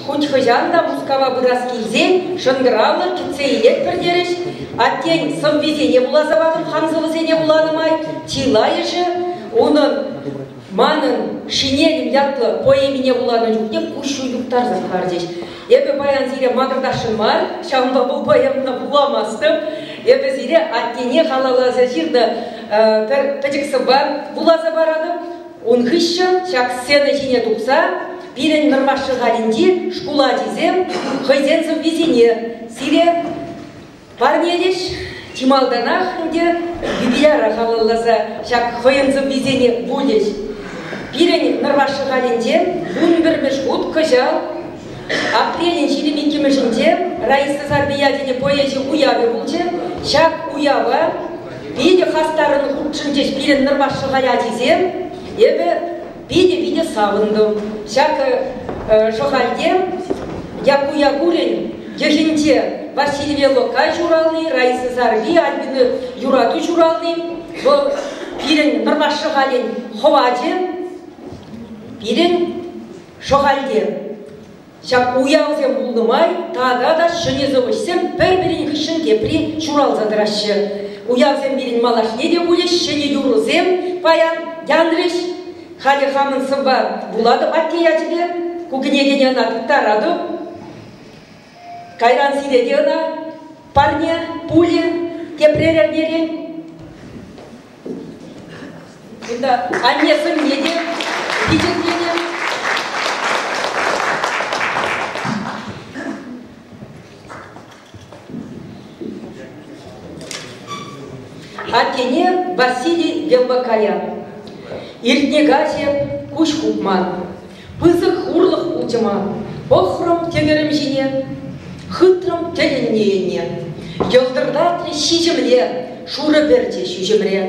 Хуть хӑҫан та Мускава пырас килсен шӑнкӑравлӑр, кӗтсе илетпӗр терӗҫ. Аттен сӑввисене вуласа патӑм, хам сӑвӑсене вуланӑ май чылайӑшӗ унӑн Манӑн Шинелӗм ятлӑ поэмине вуланӑ чухне куҫҫуль юхтарса хӑварчӗҫ. Эпӗ паян сире макӑртасшӑн мар, ҫавӑнпа вӑл поэмӑна вуламастӑп. Эпӗ сире аттене халалласа ҫырнӑ пӗр пӗчӗк сӑвва вуласа паратӑп. Ун хыҫҫӑн ҫак сцена ҫине тухса пирӗн Нӑрваш Шӑхалӗнчи шкул ачисем хӑйсен сӑввисене сире парнелӗҫ. Чи малтанах ӗнтӗ юбиляра халалласа ҫак хӑйӗн сӑввисене вулӗҫ. Пирӗн Нӑрваш Шӑхалӗнче 11-мӗш хут кӑҫал апрелӗн 22-мӗшӗнче Раиса Сарпи ячӗллӗ поэзи уявӗ пулчӗ. Ҫак уява питӗ хастаррӑн хутшӑнчӗҫ пирӗн Нӑрваш Шӑхаль ачисем. Эпӗ питӗ-питӗ савӑнтӑм. Ҫак Шӑхальте Якку Якурӗн йӑхӗнче Васильеве Локай ҫурални, Раиса Сарпи, Альбина Юрату ҫурални, вӑл пирӗн Нӑрваш Шӑхалӗн хӑвачӗ, пирӗн Шӑхальте. Ҫак уявсем пулнӑ май тата та ҫӗнӗ сӑвӑҫсем пӗр-пӗрин хыҫҫӑн тепри ҫуралса тӑраҫҫӗ. Уявсем пирӗн малашне те пулӗҫ, ҫӗнӗ юрӑсем паян янрӗҫ. Халӗ хамӑн сӑвва вулатӑп атте ячӗпе, ку кӗнекене ӑна тыттаратӑп. Кайран сире те ӑна парне пулӗ тепрер эрнерен. Кунта анне сӑнне те пичетленӗ. Аттене Василий Велбакая. Иртнӗ каҫ эп куҫ хупман. Пысӑк хурлӑх пулчӗ ман. Пӑхрӑм тӗкӗрӗм ҫине, хытрӑм тӗлӗннӗ енне. Йӑлтӑртатрӗ ҫиҫӗмле, шурӑ пӗрчӗ ҫӳҫӗмре.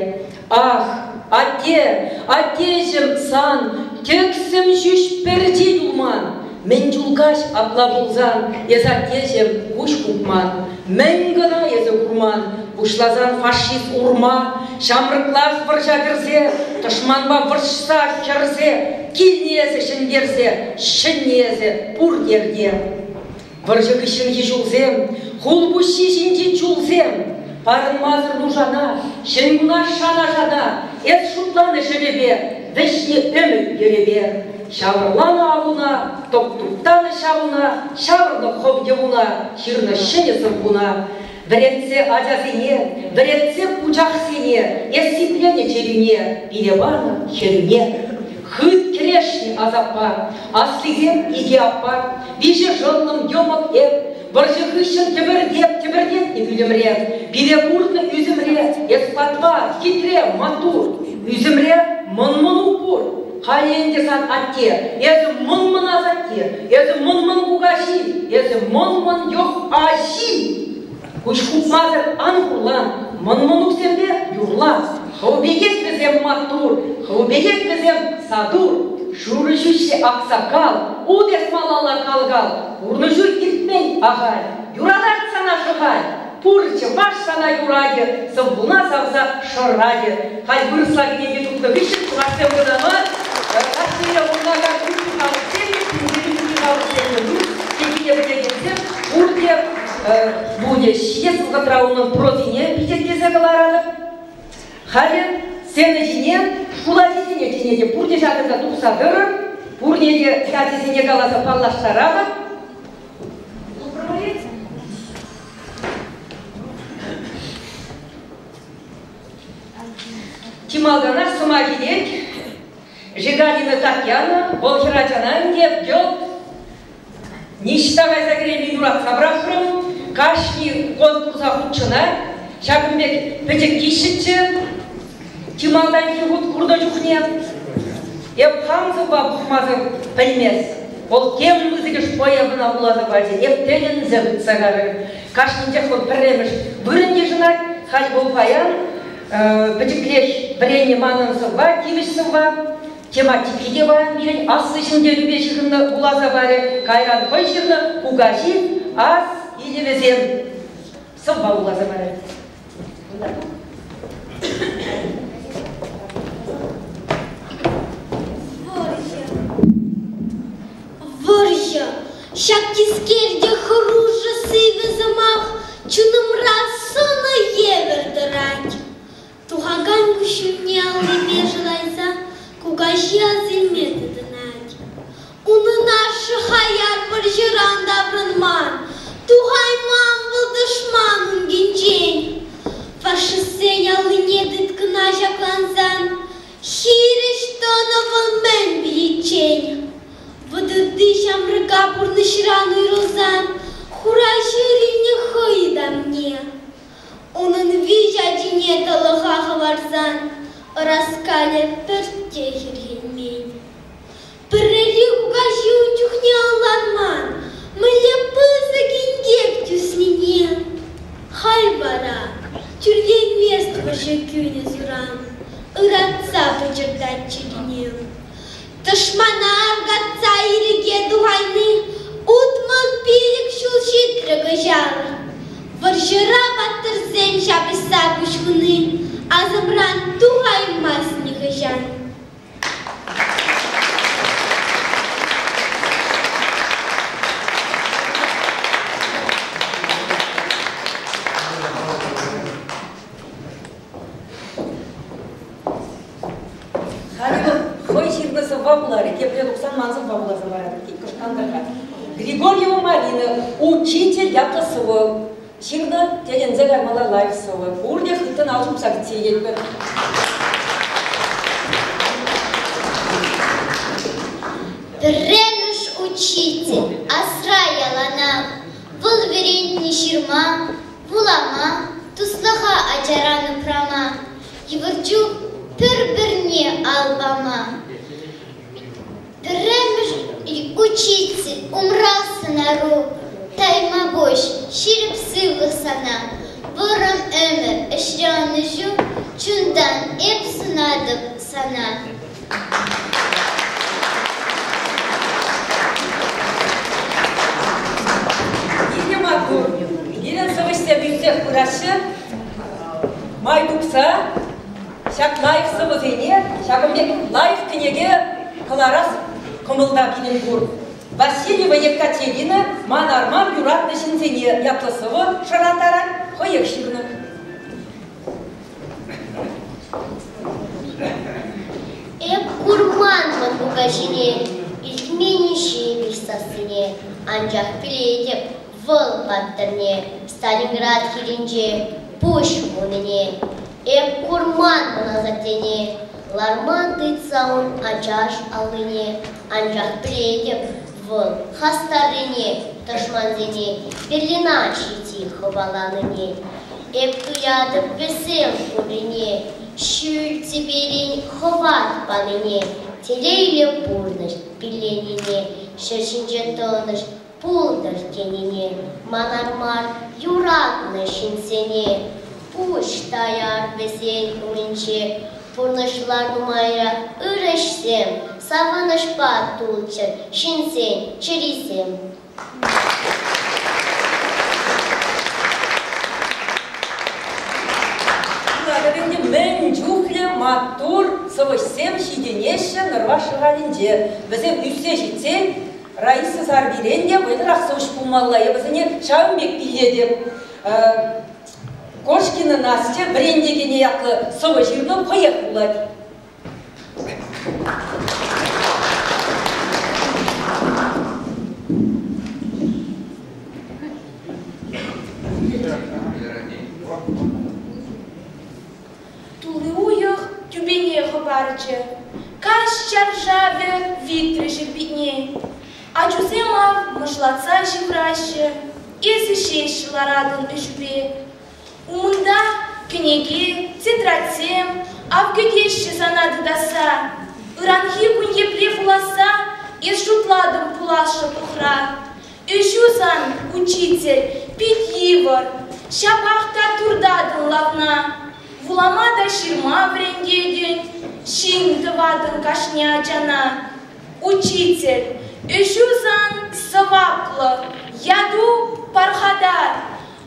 Ах, атте, аттеҫӗм, сан тӗксӗм ҫӳҫ пӗрчи юлман. Мӗн чул каҫ апла пулсан, эс аттеҫӗм куҫ хупман. Мӗн кӑна эсӗ курман, пуҫласан фашист урма, ҫамрӑклах вӑрҫа кӗрсе, тӑшманпа вӑрҫса хӗрсе, килнӗ эсӗ ҫӗнтерсе, ҫӗннӗ эсӗ пур йӗрте. Вӑрҫӑ хыҫҫӑнхи ҫулсем, хул пуҫҫи ҫинчи чулсем, парӑнмасӑр нушана, ҫӗн куна шана-шана, эс шутланӑ ҫӗрӗпе, вӗҫнӗ ӗмӗт йӗрӗпе. Ҫавӑрланӑ аллуна, тӑп туптанӑ ҫавуна, ҫавӑрнӑ хӑв йӑвуна, ҫырнӑ ҫӗнӗ сӑввуна. Вӗрентсе ачасене, вӗрентсе пучахсене, эс сипленӗ чӗрӳне, пире панӑ хӗрӳне. Хыт кӗрешнӗ асаппа, аслисем икӗ аппа, виҫӗ шӑллӑм йӑмӑк эп, вӑрҫӑ хыҫҫӑн тӗпӗртеп, тӗпӗртетнӗ пӳлӗмре, пире курнӑ ӳсӗмре, эс патва, хитре, маттур, ӳсӗмре мӑн-мӑнук пур. Халӗ ӗнтӗ сан атте, эсӗ мӑн-мӑн асатте, эсӗ мӑн-мӑн кукаҫи, эсӗ мӑн-мӑн йӑх аҫи. Куҫ хупмасӑр ан хурлан, мӑн-мӑнуксемпе юрла. Хӑв пекех вӗсем маттур, хӑв пекех вӗсем сатур. Шурӑ ҫӳҫлӗ аксакал, ут эс малалла кал-кал, пурнӑҫу иртмен ахаль. Юратать сана Шӑхаль. Пур чӑваш сана юратӗ, сӑввуна савса шӑратӗ. Халь вырӑсла кӗнеке тупнӑ хыҫҫӑн чӑвашсем кӑна мар, Раҫҫейре пурӑнакан ытти халӑхсем те, тӗнчери ытти халӑхсем те вырӑс чӗлхине пӗлекенсем пурте пулӗҫ. Ҫитес вӑхӑтра унӑн прозине пичетлесе кӑларатӑп. Халӗ сцена ҫине шкул ачисене чӗнетӗп. Пурте ҫакӑнта тухса тӑрӑр, пурне те ячӗсене каласа паллаштаратӑп. Чи малтанах сӑмах илет Жигалина Татьяна, вӑл хӗрачана ӗнтӗ йӑлт ниҫта кайса кӗрейми юратса пӑрахрӑм. Кашни конкурса хутшӑнать. Ҫакӑн пек пӗчӗк киҫӗччӗ. Чи малтанхи хут курнӑ чухне эп хам сӑвва пӑхмасӑр пӗлмес. Вӑл тем пысӑкӑш поэмӑна вуласа пачӗ. Эп тӗлӗнсе хытса карӑм. Кашнинчех вӑл пӗрремӗш вырӑн йышӑнать. Халь вӑл паян пӗчӗклех вӗреннӗ манӑн сӑвва, тивӗҫ сӑвва. Тематики те паян пирӗн аслӑ ҫӗнтерӳпе ҫыхӑннӑ вуласа парӗ. Кайран хӑй ҫырнӑ кукаҫи ас илӗвӗсем сӑвва вуласа парӗ. Вӑрҫӑ. Вӑрҫӑ. Ҫак тискер те хӑрушӑ сивӗ сӑмах чунӑмра сӑнӑ евӗр тӑрать. Тухакан куҫҫульне аллипе шӑлайса кукаҫи асилме тытӑнать. Унӑн ашшӗ хаяр вӑрҫӑран таврӑнман, тухайман вӑл тӑшман ункинчен. Фашистсен аллине тыткӑна ҫаклансан хирӗҫ тӑнӑ вӑл мӗн виличчен. Вӑтӑрти ҫамрӑка пурнӑҫран уйрӑлсан хура ҫӗр илнӗ хӑй ытамне. Унӑн виҫ ачине тӑлӑха хӑварсан ӑраскалӗ пӗртте хӗрхенмен. Пӗррехи кукаҫи ун чухне ӑнланман, мӗнле пысӑк инкек тӳснине. Халь вара тӳрленмест вӑрҫӑ кӳнӗ суран, ыратса пӑчӑртать чӗрине. Тӑшмана аркатса ирӗке тухайни 65 ҫул ҫитрӗ кӑҫал. Вӑрҫӑра паттӑрсем ҫапӑҫса пуҫ хуни асӑмран тухаймасть нихӑҫан. Халӗ вӑл хӑй ҫырнӑ сӑвва вуларӗ, тепре тухсан ман сӑвва вуласа паратӑп тет, кӑшкантӑр-ха. Григорьева Марина «Учитель» ятлӑ сӑвӑ ҫырнӑ, тӗлӗнсе каймалла лайӑх сӑвӑ. Пурте хыттӑн ал ҫупса кӗтсе илетпӗр. Пӗрремӗш учитель асра яланах вӑл вӗрентнӗ ҫырма, вулама, туслӑха ачаран упрама, йывӑр чух пӗр-пӗрне ал пама. Пӗрремӗш учитель умра сӑнару, тайма пуҫ, ҫирӗп сывлӑх сана, вӑрӑм ӗмӗр, ӗҫре ӑнӑҫу, чунтан эп сунатӑп сана. Питӗ маттур. Пирӗн сӑвӑҫсем ӳссех пыраҫҫӗ. Май тупса ҫак лайӑх сӑвӑсене, ҫакӑн пек лайӑх кӗнеке кӑларас кӑмӑлта пирӗн пур. Васильева Екатерина «Ман арман юратнӑ ҫынсене» ятлӑ сӑвӑ шӑрантарать, хӑех ҫырнӑ. Эп курман мӑн кукаҫине, илтмен ҫепӗҫ сассине, анчах пӗлетӗп вӑл паттӑрне Сталинград хирӗнче пуҫ хунине. Эп курман мӑн асаттене, ларман тытса ун ачаш аллине, анчах пӗлетӗп вӑл хастаррине, тӑшмансене Берлина ҫити хӑваланине. Эп туятӑп вӗсем пуррине, ҫӳл тӳперен хӑват панине, телейлӗ пурнӑҫ пилленине, ҫӗр ҫинче тӑнӑҫ пултӑр тенине манар мар юратнӑ ҫынсене. Пуҫ таяр вӗсен умӗнче пурнӑҫлар нумайра ыр ӗҫсем, савӑнӑҫпа тулччӑр ҫынсен чӗрисем. Куратӑр ӗнтӗ, мӗн чухлӗ маттур сӑвӑҫсем ҫитӗнеҫҫӗ Нӑрваш Шӑхалӗнче. Вӗсем ӳссе ҫитсен Раиса Сарпирен те вӑйлӑрах сӑвӑҫ пулмалла. Эпӗ вӗсене ҫавӑн пек пиллетӗп. Кошкина Настя вӗрентекене ятлӑ сӑвӑ ҫырнӑ хӑех вулать. Тулли уйӑх тӳпене хӑпарчӗ, каҫ чаршавӗ витрӗ ҫӗр питне. Ачусем ав мӑшлатса ҫывраҫҫӗ, эсӗ ҫеҫ ларатӑн ӗҫӳпе. Умӑнта кӗнеке, тетрадьсем, ав кӗтеҫҫӗ сана тытасса. Ыранхи кун епле пуласса эс шутлатӑн пулас шӑплӑхра. Ӗҫӳ сан, учитель, пит йывӑр, ҫапах та туртатӑн лавна. Вулама та ҫырма вӗрентетӗн, ҫын тӑватӑн кашни ачана. Учитель, ӗҫӳ сан сӑваплӑ, яту пархатар.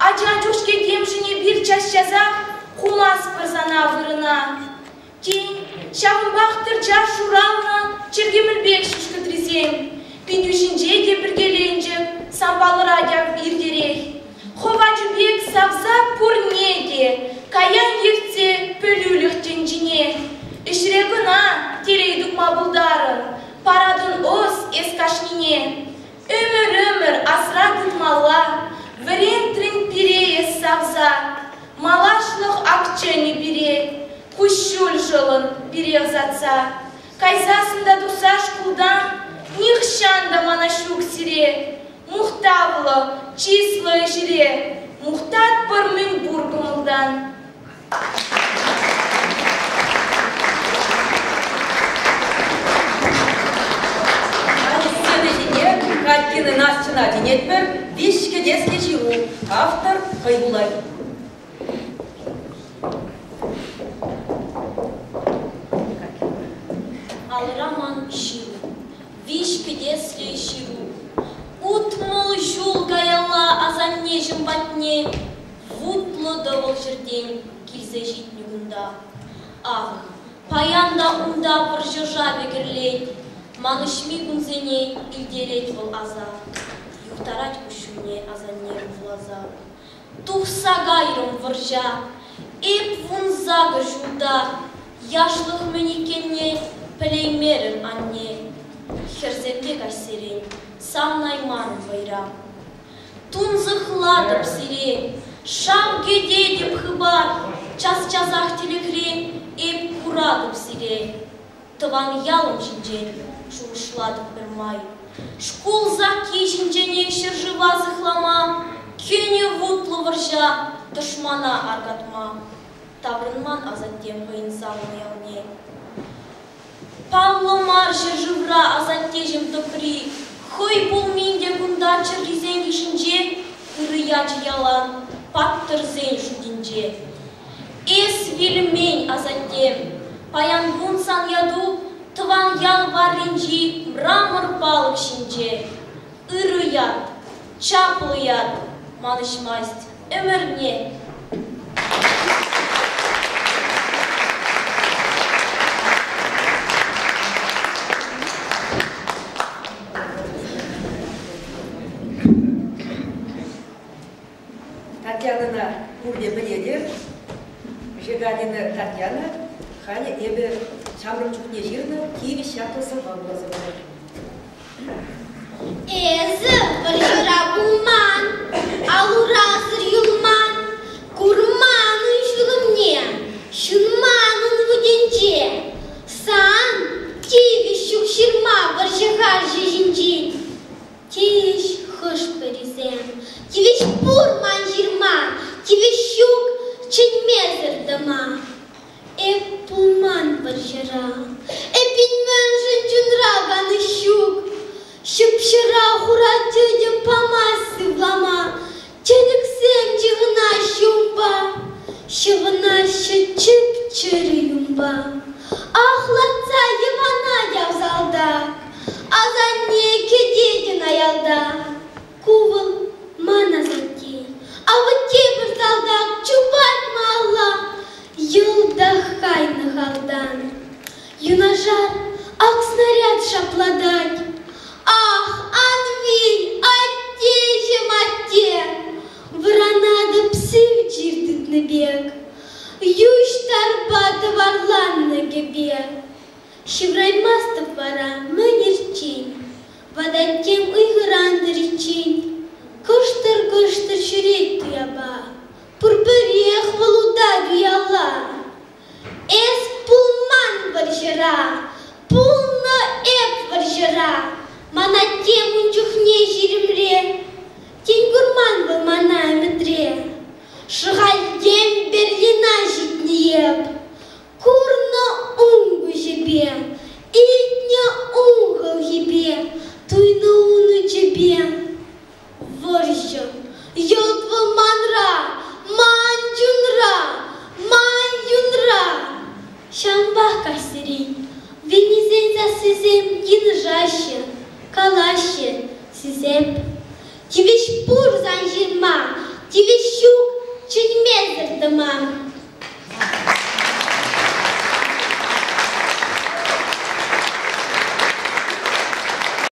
Ача чух-ҫке темшӗн эпир час-часах хумастпӑр сана вырӑна. Тен, ҫавӑнпах-тӑр час шуралнӑ чӗркемӗр пек ҫӳҫ кӑтрисем, питӳ ҫинче те пӗркеленчӗк. уҫӑлӑн пире ӑсатса. Кайсассӑн та тухса шкултан нихҫан та манас ҫук сире. Мухтавлӑ, чыслӑ ӗҫӗре мухтатпӑр мӗнпур кӑмӑлтан. Сцена ҫине Катькина Настьӑна чӗнетпӗр. Виҫ кӗтеслӗ ҫыру. Автор хӑй вулать. Алра ман ҫыру, виҫ кӗтеслӗ ҫыру. 60 ҫул каялла асаннеҫӗм патне вутлӑ тӑвӑл ҫӗртен килсе ҫитнӗ кунта. Ах, паян та унта вӑрҫӑ шавӗ кӗрлет, манӑҫми кунсене илтерет вӑл аса, юхтарать куҫҫульне асанне вуласа. Тухса кайрӑм вӑрҫа, эп 18 ҫулта, яшлӑх мӗн иккенне пӗлеймерӗм анне. Хӗрсемпе каҫсерен савнаймарӑм вӑйра. Тунсӑхлатӑп сире, шав кӗтетӗп хыпар, час-часах тӗлӗкре эп куратӑп сире. Тӑван ялӑм ҫинчен шухӑшлатӑп пӗрмай. Шкул сакки ҫинченех ҫӗршыва сыхлама, кӗнӗ вутлӑ вӑрҫа тӑшмана аркатма. Таврӑнман асаттем хӑйӗн савнӑ ялне. Паллӑ мар ҫӗршывра асаттеҫӗм тӑпри, хӑй пулмин те кунта чӗррисен йышӗнче ырӑ ячӗ ялан паттӑрсен шутӗнче. Эс вилмен, асаттем, паян кун сан яту тӑван ял варринчи мрамор палӑк ҫинче. Ырӑ ят, чаплӑ ят манӑҫмасть ӗмӗрне. Татьянӑна пурте пӗлетӗр. Жегалина Татьяна халӗ эпӗ ҫамрӑк чухне ҫырнӑ Тивӗҫ ятлӑ сӑвва вуласа парать. Эсӗ вӑрҫӑра пулман, ал-урасӑр юлман, курман ун ҫулӑмне, ҫунман ун вутӗнче. Сан тивӗҫ ҫук ҫырма вӑрҫӑ-харҫӑ ҫинчен. Тивӗҫ хӑш-пӗрисем, тивӗҫ пур ман ҫырма, тивӗҫ ҫук чӗнмесӗр тӑма. Эп пулман вӑрҫӑра, эппин мӗншӗн чунра канӑҫ ҫук? Ҫӑп-ҫӑра хура тӗтӗм памасть сывлама, тӗлӗксем чыхӑнаҫҫӗ унпа, ҫӑвӑнаҫҫӗ чӗп-чӗрӗ юнпа. Ахлатса йӑванать ав салтак, асанне кӗтет ӑна ялта. Ку вӑл ман асатте, авӑ тепӗр салтак чупать малалла, йӑлтах кайнӑ халтан. Юнашар ак снаряд шаплатать. Ах, ан вил, аттеҫӗм, атте! Вӑранатӑп сив чир тытнӑ пек, йӳҫ тарпа тӑварланнӑ кӗпе. Ҫывраймастӑп вара мӗн ирччен, вататтем ыйхӑран тӑриччен. Кӑштӑр-кӑштӑр ҫӳрет туяпа, пурпӗрех вӑл утать уялла. Эс пулман вӑрҫӑра, пулнӑ эп вӑрҫӑра, ман аттем ун чухне 20-ре. Тен курман вӑл мана ӗмӗтре. Шӑхальтен Берлина ҫитнӗ эп, курнӑ ун куҫӗпе, илтнӗ ун хӑлхипе, туйнӑ ун ӳчӗпе. Вӑрҫӑ, йӑлт вӑл манра, ман чунра, ман юнра. Ҫавӑнпах каҫсерен вилнисен сассисем йынӑшаҫҫӗ, калаҫҫӗ, сисеп. Тивӗҫ пур сан ҫырма, тивӗҫ ҫук чӗнмесӗр тӑма.